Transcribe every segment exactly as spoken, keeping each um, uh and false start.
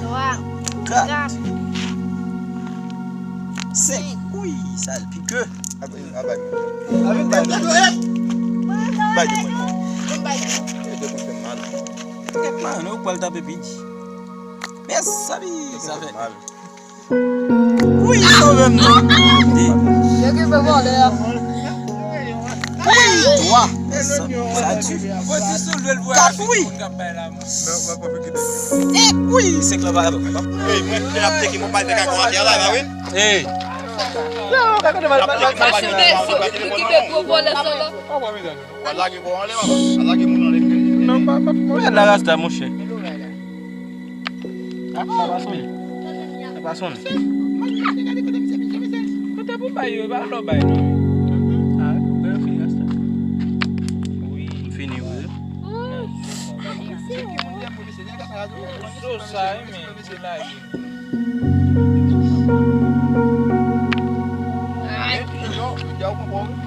Twa. Kat. Kat. Senk. Wi, sa l pike. Ap, ap bay. Ap bay. Bay de pwen. Bay de pwen. Tèt mal, nou pral tape piti. Mezanmi, sa fè mal. Wi, sa menm non. De. Yo ki fè vòlè a. Wi, twa. Mezanmi, sa di. Kat, wi. Senk, wi, senk la pa. Ey, mwen, mwen ap teke mwen pa te ka kòmante a la, ba wi. Ey. Yo, kaka de mal, mal, mal. Sa sou de, sou, li ki fè gwo vòlè sa la. Pa lage kò anlè, papa. Pa lage moun anlè. Non, pa, pa, pa. Gad la rasta, monchè. Ah, sa pa sonnen. Sa pa sonnen. Kote pou bay yo, e pa lò bay non. Ah, ou fini rasta? Wi. Fini, wi. So sa, wi, men, pou lage.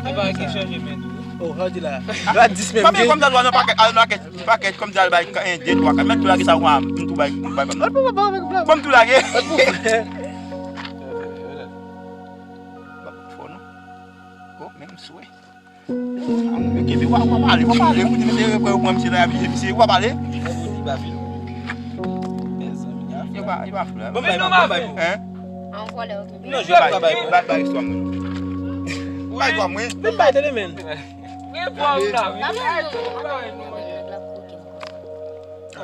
E pa ki chanje men tou. Oh, sa di la. Yo a dis menm. Pa byen kòm sa dwa nan pakèt, al nan pakèt, pakèt kòm sa al bay de twa kat. Mèt tou lage sa ou a, m tou bay, m bay. Ban m tou lage. Fò non. Ko menm swe. Kenbe, w a, w a pale, w a pale, koute mesye, w a pale, misye, w a pale. Yo pa, yo pa flè. Bon, bay, bon, bay. Hein? An vòlè, ok. Non, jwe pa bay. Bay, bay istwa mwen. Bay istwa mwen. Men bay tele men. Gen vwa ou la, wi.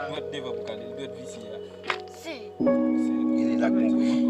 Mwen devan pou kale, l dwèt visye a. Si. Li la konprann.